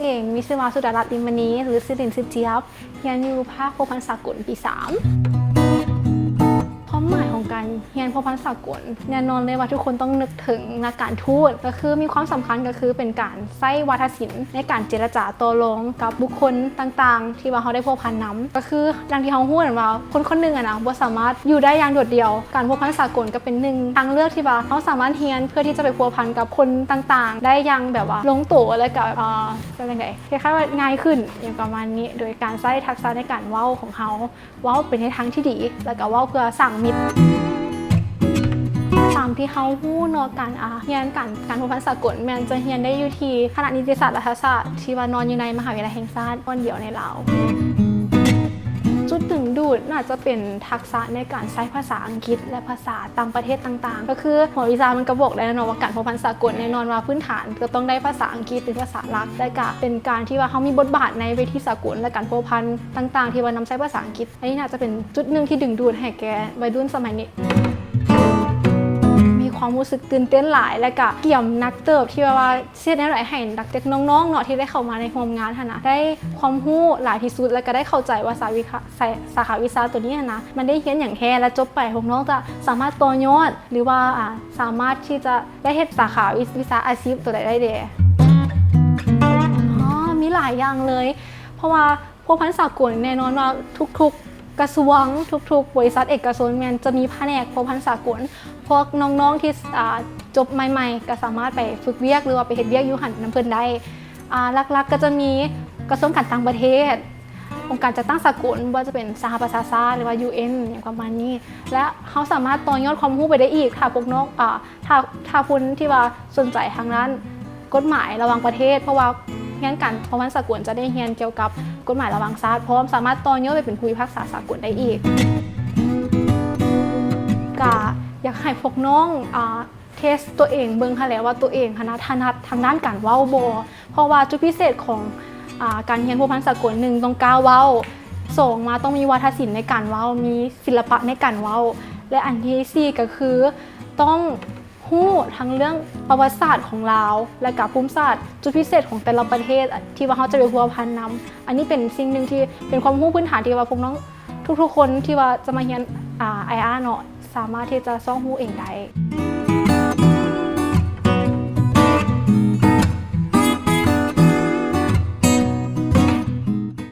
ເອງມີຊື່ວ່າ ສຸດາລັດ ລິມມະນີ ຫຼື ຊື່ຫຼິ້ນຊື່ຈຽບ, ຮຽນຢູ່ພາກພົວພັນສາກົນປີສາມ. ຄວາມໝາຍຂອງການຮຽນພົວພັນສາກົນ ແນ່ນອນເລີຍວ່າທຸກຄົນຕ້ອງນຶກເຖິງນັກການທູດ, ກໍຄືມີຄວາມສຳຄັນ ກໍຄືເປັນການໃຊ້ວາທະສິນໃນການເຈລະຈາຕໍ່ລອງກັບບຸກຄົນຕ່າງໆ ທີ່ວ່າເຮົາໄດ້ພົວພັນນຳ. ກໍຄືດັ່ງທີ່ເຮົາຮູ້ນັ້ນວ່າ ຄົນຄົນໜຶ່ງອະນະ ບໍ່ສາມາດຢູ່ໄດ້ຢ່າງໂດດດ່ຽວ. ການພົວພັນສາກົນກໍເປັນໜຶ່ງທາງເລືອກທີ່ວ່າເຮົາສາມາດຮຽນເພື່ອທີ່ຈະໄປພົວພັນກັບຄົນຕ່າງໆໄດ້ຢ່າງແບບວ່າລົງໂຕ ແລ້ວກໍ ເອີ ຈະຈັ່ງໃດ ຄ້າຍໆວ່າງ່າຍຂຶ້ນ ຫຍັງປະມານນີ້ ໂດຍການໃຊ້ທັກສະໃນການເວົ້າຂອງເຮົາ ເວົ້າໄປໃນທາງທີ່ດີ ແລ້ວກໍເວົ້າເພື່ອສ້າງມິດ. ຕາມທີ່ເຮົາຮູ້ເນາະ ການ ອາ ຮຽນການ ການພົວພັນສາກົນ ແມ່ນຈະຮຽນໄດ້ຢູ່ທີ່ຄະນະນິຕິສາດລັດຖະສາດ ທີ່ວ່ານອນຢູ່ໃນມະຫາວິທະຍາໄລແຫ່ງຊາດບ່ອນດຽວໃນລາວ. ຈຸດດຶງດູດໜ້າຈະເປັນທັກສະໃນການໃຊ້ພາສາອັງກິດ ແລະ ພາສາຕ່າງປະເທດຕ່າງໆ. ກໍຄືຫົວວິຊາມັນກໍບອກໄດ້ແລ້ວເນາະວ່າການພົວພັນສາກົນ ແນ່ນອນວ່າພື້ນຖານກໍຕ້ອງໄດ້ພາສາອັງກິດເປັນພາສາຫຼັກ ແລະ ກະເປັນການທີ່ວ່າເຮົາມີບົດບາດໃນເວທີສາກົນ ແລະ ການພົວພັນຕ່າງໆ ທີ່ວ່ານຳໃຊ້ພາສາອັງກິດ. ອັນນີ້ໜ້າຈະເປັນຈຸດໜຶ່ງທີ່ດຶງດູດໃຫ້ແກ່ໄວລຸ້ນສະໄໝນີ້. ມີຄວາມຮູ້ສຶກຕື່ນເຕັ້ນຫຼາຍ ແລະ ກະກຽມໜັກເຕີບ ທີ່ວ່າ ວ່າຊິເຮັດແນວໃດໃຫ້ນັກເຕະ ນ້ອງໆເນາະ ທີ່ໄດ້ເຂົ້າມາໃນຮ່ວມງານຫັ້ນນະ ໄດ້ຄວາມຮູ້ຫຼາຍທີ່ສຸດ ແລະ ກະໄດ້ເຂົ້າໃຈວ່າສາວິຄະ ສາ ສາຂາວິຊາໂຕນີ້ຫັ້ນນະ ມັນໄດ້ຮຽນຫຍັງແທ້ ແລະ ຈົບໄປພວກນ້ອງຈະສາມາດຕໍ່ຍອດ ຫຼືວ່າ ອາ ສາມາດທີ່ຈະໄດ້ເຮັດສາຂາວິ ວິຊາອາຊີບໂຕໃດໄດ້ແດ່. ອໍ ມີຫຼາຍຢ່າງເລີຍ ເພາະວ່າ ພົວພັນສາກົນ ແນ່ນອນວ່າທຸກໆກະຊວງ ທຸກໆບໍລິສັດເອກະຊົນແມ່ນຈະມີພະແນກພົວພັນສາກົນ. ພວກນ້ອງໆທີ່ ອາ ຈົບໃໝ່ໆ ກໍສາມາດໄປຝຶກວຽກ ຫຼືວ່າໄປເຮັດວຽກຢູ່ຫັ້ນນຳເພິ່ນໄດ້. ອາ ຫຼັກໆກໍຈະມີກະຊວງການຕ່າງປະເທດ, ອົງການຈັດຕັ້ງສາກົນ ບໍ່ວ່າຈະເປັນສະຫະປະຊາຊາດ ຫຼືວ່າ ຢູເອັນ ຫຍັງປະມານນີ້ ແລະ ເຮົາສາມາດຕໍ່ຍອດຄວາມຮູ້ໄປໄດ້ອີກ ຖ້າພວກນ້ອງ ອາ ຖ້າ ຖ້າຄົນທີ່ວ່າສົນໃຈທາງດ້ານກົດໝາຍລະຫວ່າງປະເທດ ເພາະວ່າຮຽນການພົວພັນສາກົນຈະໄດ້ຮຽນກ່ຽວກັບກົດໝາຍລະຫວ່າງຊາດ ພ້ອມສາມາດຕໍ່ຍອດໄປເປັນຜູ້ພິພາກສາສາກົນໄດ້ອີກ. ກະຢາກໃຫ້ພວກນ້ອງ ອາ ເທສຕົວເອງເບິ່ງຫັ້ນແຫຼະວ່າຕົວເອງຫັ້ນນະ ຖະໜັດທາງດ້ານການເວົ້າບໍ່ ເພາະວ່າຈຸດພິເສດຂອງ ອາ ການຮຽນພົວພັນສາກົນ ໜຶ່ງ ຕ້ອງກ້າເວົ້າ, ສອງ ມາຕ້ອງມີວາທະສິນໃນການເວົ້າ, ມີສິລະປະໃນການເວົ້າ ແລະ ອັນທີສີ່ ກໍຄືຕ້ອງ ຮູ້ທັງເລື່ອງປະຫວັດສາດຂອງລາວ ແລະ ກະພູມສາດ ຈຸດພິເສດຂອງແຕ່ລະປະເທດ ທີ່ວ່າເຮົາຈະໄປພົວພັນນຳ. ອັນນີ້ເປັນສິ່ງໜຶ່ງທີ່ເປັນຄວາມຮູ້ພື້ນຖານທີ່ວ່າພວກນ້ອງທຸກໆຄົນທີ່ວ່າຈະມາຮຽນ ອາ ໄອອາ ເນາະ ສາມາດທີ່ຈະຊອກຮູ້ເອງໄດ້.